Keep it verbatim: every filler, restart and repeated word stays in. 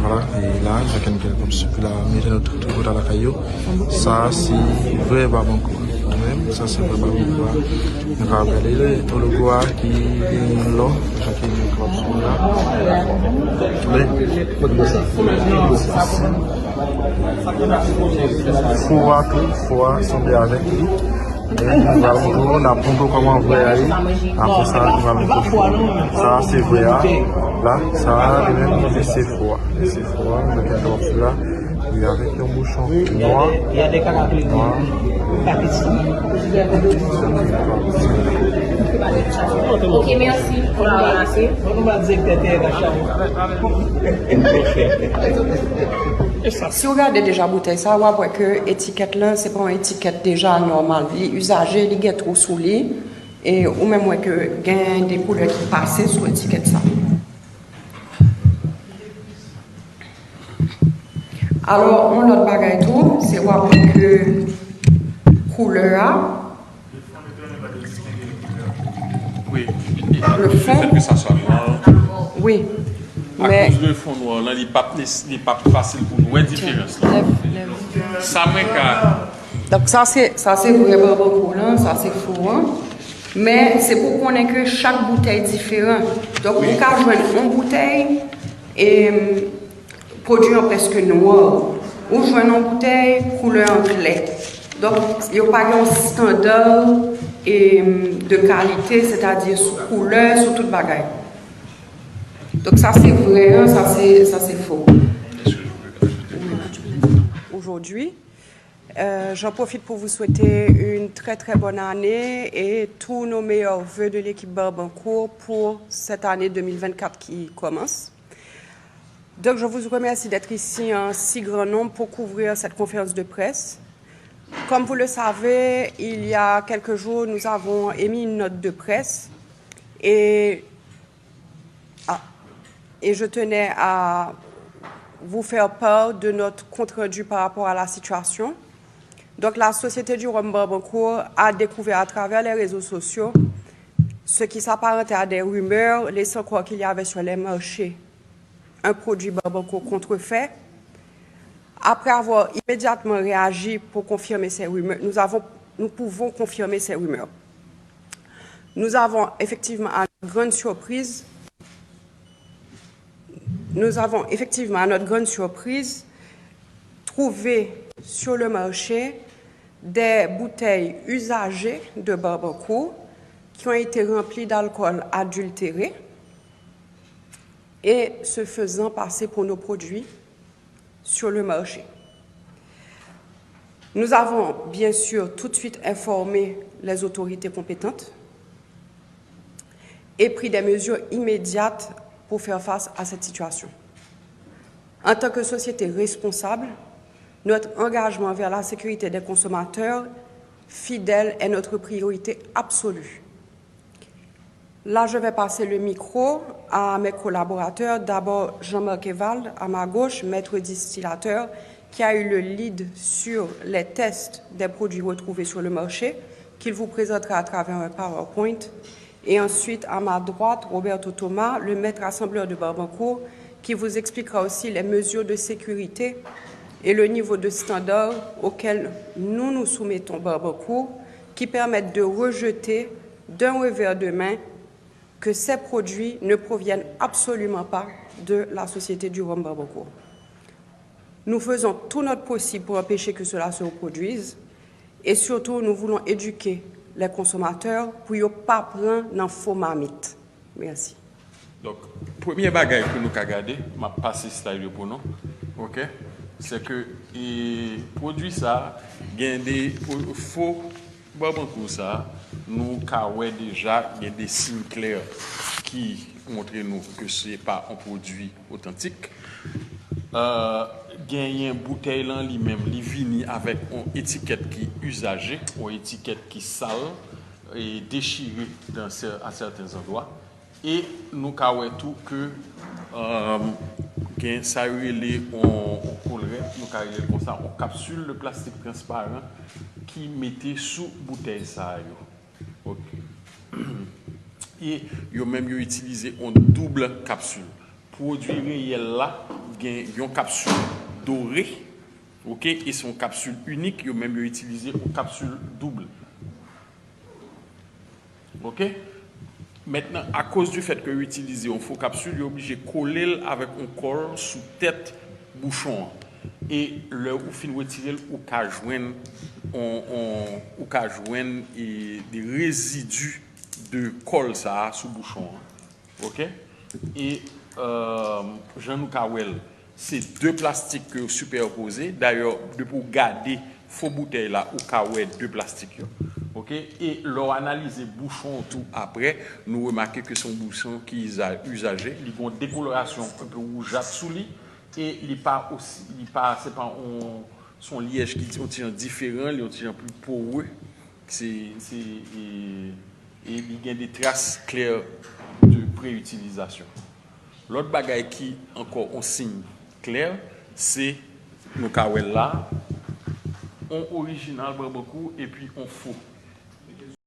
Voilà, e la, jan ke n gen kòm sipli la, mete nou tout, tout lakay yo. Sa se vrè Babankou. Wi, sa se vrè Babankou a. Nou ka gade le, logo a ki gen lò, jan ke nou kapab sou la. Wi. Fo a tou, fo a sanble avèk li. E nou pral montre w, n ap montre w kòman vrè a ye. Apre sa, nou pral montre w fo a. Sa a se vrè a. La, sa a li menm, li se fo a. Li se fo a, nou gen twòp sou la. Li avèk yon bouchon nwa. Nwa. Ok, mèsi. Si w gade deja boutèy sa, w ap wè ke etikèt lan, se pa yon etikèt deja nòmal. Li izaje, li gen twou sou li, e ou menm wè ke gen de koulè ki pase sou etikèt sa. Alò, yon lòt bagay tou, se w ap wè ke koulè a, Wi. Le fond. Fèt ke sa swa nwa. Wi. Men akoz de fon nwa lan, li p ap nes- li p ap fasil pou nou wè diferans lan. Sa mwen ka. Donk sa se sa se vrè Babankou lan, sa se fo an. Men se pou konnen ke chak boutèy diferan. Donk ou ka jwenn yon boutèy e pwodui an prèske nwa. Ou jwenn yon boutèy koulè an klè. Donk yo pa gen yon standard e de kalite, sètadi sou koulè, sou tout bagay. Donk sa se vrè an, sa se sa se fo. Aujourd'hui. Euh, j'en profite pour vous souhaiter une très très bonne année et tous nos meilleurs vœux de l'équipe Barbancourt pour cette année deux mille vingt-quatre qui commence. Donc je vous remercie d'être ici en si grand nombre pour couvrir cette conférence de presse. Comme vous le savez, il y a quelques jours, nous avons émis une note de presse et, ah, et je tenais à vous faire part de notre compte-rendu par rapport à la situation. Donc la Société du Rhum Barbancourt a découvert à travers les réseaux sociaux ce qui s'apparentait à des rumeurs laissant croire qu'il y avait sur les marchés un produit Barbancourt contrefait. Après avoir immédiatement réagi pour confirmer ces rumeurs, nous avons, nous pouvons confirmer ces rumeurs. Nous avons effectivement, à notre grande surprise, nous avons effectivement, à notre grande surprise, trouvé sur le marché des bouteilles usagées de Barbancourt qui ont été remplies d'alcool adultéré et se faisant passer pour nos produits sur le marché. Nous avons bien sûr tout de suite informé les autorités compétentes et pris des mesures immédiates pour faire face à cette situation. En tant que société responsable, notre engagement envers la sécurité des consommateurs fidèles est notre priorité absolue. Là, je vais passer le micro à mes collaborateurs. D'abord, Jean-Marc Evald, à ma gauche, maître distillateur, qui a eu le lead sur les tests des produits retrouvés sur le marché, qu'il vous présentera à travers un PowerPoint. Et ensuite, à ma droite, Roberto Thomas, le maître assembleur de Barbancourt, qui vous expliquera aussi les mesures de sécurité et le niveau de standard auquel nous nous soumettons Barbancourt, qui permettent de rejeter d'un revers de main que ces produits ne proviennent absolument pas de la société du rhum Barbancourt. Nous faisons tout notre possible pour empêcher que cela se reproduise et surtout nous voulons éduquer les consommateurs pour yo pa pran nan fo mamit. Mèsi. Donk, premye bagay ke nou ka gade, m ap pase slide yo pou nou, ok, se ke e, pwodui sa a gen de fo Barbancourt sa a, nou ka wè deja gen de siy klè ki montre nou ke se pa yon pwodui otantik. Genyen boutèy lan li menm, li vini avèk yon etikèt ki izaje, yon etikèt ki sal e dechire dan sè- a sèten zandwa. E nou ka wè tou ke gen sa yo rele yon kolrèt, nou ka rele l konsa, yon kapsil de plastik transparan ki mete sou boutèy sa yo. Ok. E yo menm yo itilize yon doub kapsil. Pwodui reyèl la, gen yon kapsil dore, oke, e se yon kapsil inik, yo menm yo itilize yon kapsil double. Oke? Mentnan, akoz di fèt ke yo itilize yon fo kapsil, yo oblije kole l avèk yon kòl sou tèt bouchon an. E lè ou fin retire l, ou ka jwenn on, on, ou ka jwenn e, de rezidi de kòl sa a sou bouchon an. Oke? E euh, jan nou ka wè l, se de plastik ke yo sipèpoze. Dayè, depi w gade fo boutèy la, ou ka wè de plastik yo. Oke? E lè w analize bouchon tou apre, nou remake ke se yon bouchon ki iza- izaje. Li gen yon dekolorasyon enpe woujat sou li. E li pa osi, li pa, se pa yon, se yon lyèj ki yon ti jan diferan, li yon ti jan pli pore. Se, se, e, e li gen de tras klè de pre-itilizasyon. Lòt bagay ki ankò on siy klè, se, nou ka wè l la, on orijinal Branbancourt epi on fo.